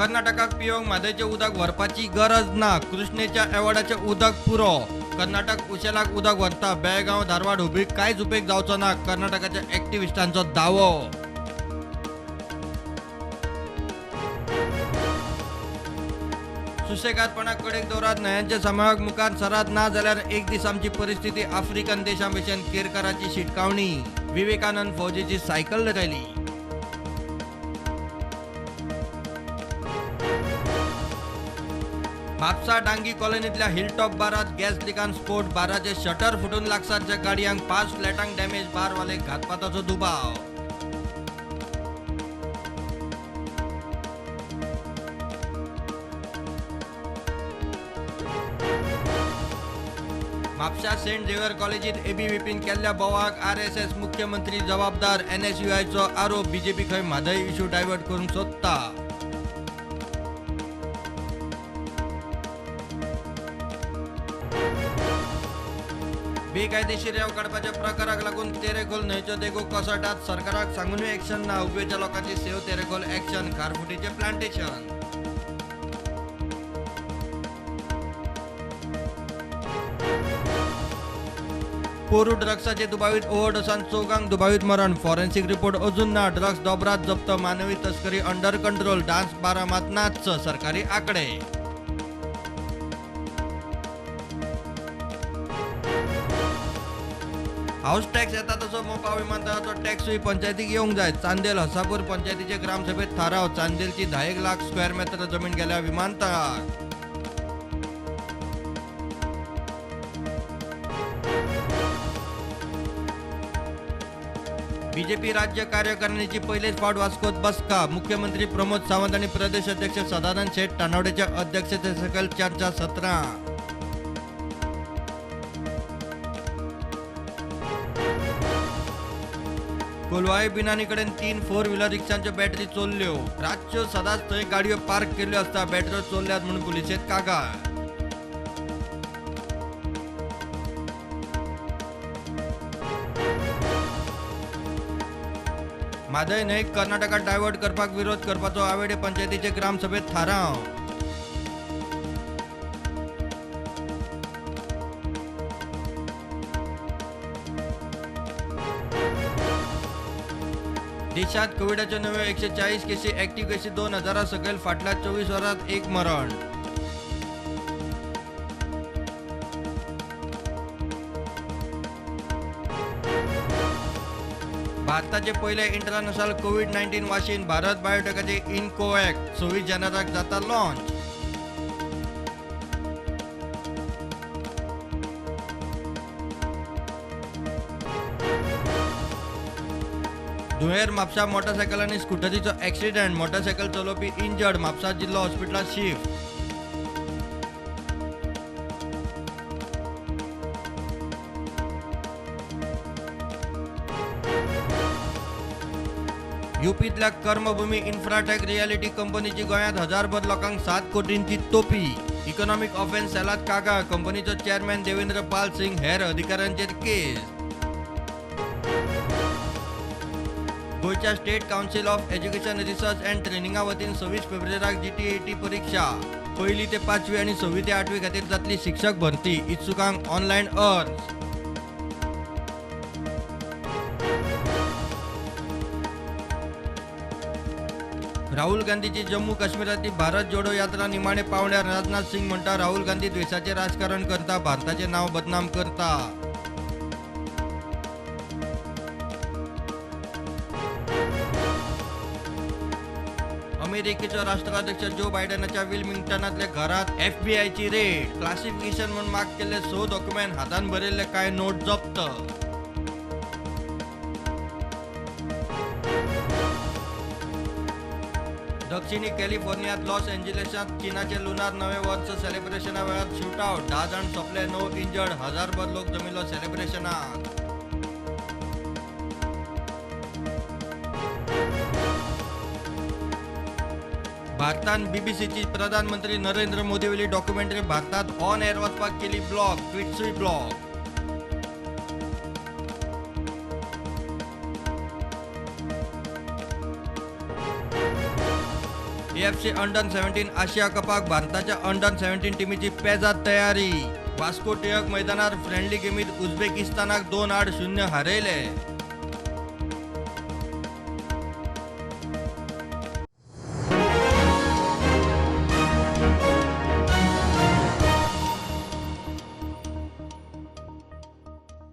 कर्नाटकाक पिवंक म्हादयचें उदक व्हरपाची गरज ना. कृष्णेच्या एवॉर्डाचें उदक पुरो. कर्नाटक उशेलाक उदक व्हरता. बेळगांव धारवाड हुबळीक कांयच उपेग जावचो ना, कर्नाटकाच्या एक्टिविस्टांचो दावो. सुसेगादपणा कडेक दवरात, न्हंयांच्या समावेक मुखार सरात, ना जाल्यार एक दीस आमची परिस्थिती आफ्रिकन देशां भशेन, केरकाराची शिटकावणी. विवेकानंद फौजेची सायकल रॅली. म्हापसा डांगी कॉलनीतल्या हिलटॉप बारात गॅस लिकान स्फोट. बाराचे शटर फुटून लागसारच्या गाडयांक, 5 फ्लॅटांक डॅमेज. बारवाले घातपाताचो दुबाव. म्हापशा सेंट झेवियर कॉलेजीत एबीव्हीपीन केल्ल्या बोवाक आरएसएस मुख्यमंत्री जबाबदार, एनएसयूआयचो आरोप. बीजेपी खंय म्हादय इशू डायव्हर्ट करूंक सोदता. बेकायदेशीर रेंव काडपाच्या प्रकाराक लागून तेरेखोल न्हंयच्यो देगो कोसळटात. सरकाराक सांगूनय एक्शन ना. उबेच्या लोकांची सेव तेरेखोल एक्शन. खारफुटीचें प्लांटेशन. पोरू ड्रग्साचे दुबावीत ओव्हरडोसान चौगांक दुबावीत मरण. फॉरेन्सिक रिपोर्ट अजून ना. ड्रग्स दोबरात जप्त. मानवी तस्करी अंडर कंट्रोल. डान्स बारा मात नाच, सरकारी आकडे. हाऊस टॅक्स येता तसो मोपा विमानतळाचो टॅक्सूय पंचायतीक येवंक जाय. चांदेल हसापूर पंचायतीचे ग्रामसभेत थाराव. चांदेलची 10 लाख स्क्वेअर मेत्र जमीन गेल्या विमानतळाक. बीजेपी राज्य कार्यकारिणीची पहिलेच फावट वास्कोत बसका. मुख्यमंत्री प्रमोद सावंत आणि प्रदेश अध्यक्ष सदानंद शेट तानावडेच्या अध्यक्षतेसकयल चर्चा सत्रां. कोलवाळे बिनानी कडेन 3 फोर व्हिलर रिक्षांच्यो बॅटरी चोरल्यो. रातच्यो सदांच थंय गाडयो पार्क केल्ल्यो आसता. बॅटऱ्यो चोरल्यात म्हणून पुलिशेंत कागाळ. म्हादय न्हंयक कर्नाटकात डायव्हर्ट करपाक विरोध करपाचो आवेडे पंचायतीचे ग्रामसभेत थाराव. देशात कोविडाच्यो नव्यो 140 केसी, ऍक्टिव्ह केसी 2000 सकयल. फाटल्या 24 वरांत 1 मरण. भारताचे पहिले इंटरनॅशनल कोविड-19 वाशीन भारत बायोटेकाचे इनकोवॅक 26 जानेवारीक जाता लॉन्च. धुळेर म्हापसा मोटरसायकल आनी स्कुटरीचो एक्सिडेंट. मोटरसायकल चलोवपी इंजर्ड. म्हापसा जिल्लो हॉस्पिटलांत शिफ्ट. युपीतल्या कर्मभूमी इन्फ्राटेक रियालिटी कंपनीची गोंयांत हजारभर लोकांक 7 कोटींची तोपी. इकॉनॉमिक ऑफेन्स सेलात कागाळ. कंपनीचो चेअरमॅन देवेंद्र पाल सिंग हेर अधिकाऱ्यांचेर केस. गोंयच्या state council of education research and ट्रेनिंगा वतीन 26 फेब्रुवारीक जीटीईटी परीक्षा. 1ली ते 5वी आनी 6वी ते 8वी खातीर जातली शिक्षक भरती. इत्सुकांक ऑनलायन अर्ज. राहुल गांधीची जम्मू काश्मीरातली भारत जोडो यात्रा निमाणे पावण्यार. राजनाथ सिंग म्हणटा राहुल गांधी द्वेषाचे राजकारण करता, भारताचे नाव बदनाम करता. अमेरिकेचो राष्ट्राध्यक्ष जो बायडनाच्या विल्मिंग्टनांतल्या घरात एफबीआयची रेड. क्लासिफिकेशन म्हूण माग केल्ले 6 डॉक्युमेंट, हातान बरयल्ले कांय नोट जप्त. दक्षिणी कॅलिफोर्नियात लॉस एंजलिसांत चीनाचे लुनार नवे वर्स सेलिब्रेशना वेळार शूटआउट. 10 जाण सोंपले, 9 इंजर्ड. हजारभर लोक जमिल्लो सेलिब्रेशनाक. भारतान बीबीसीची प्रधानमंत्री नरेंद्र मोदी वेली डॉक्युमेंटरी भारतात ऑन एअर वचपाक केली ब्लॉक. ट्विट्सूय ब्लॉक. एएफसी अंडर 17 आशिया कपाक भारताच्या अंडर 17 टिमीची पेजाद तयारी. वास्को टिळक मैदानार फ्रेंडली गेमीत उझबेकिस्तानाक 2-0 हारयले.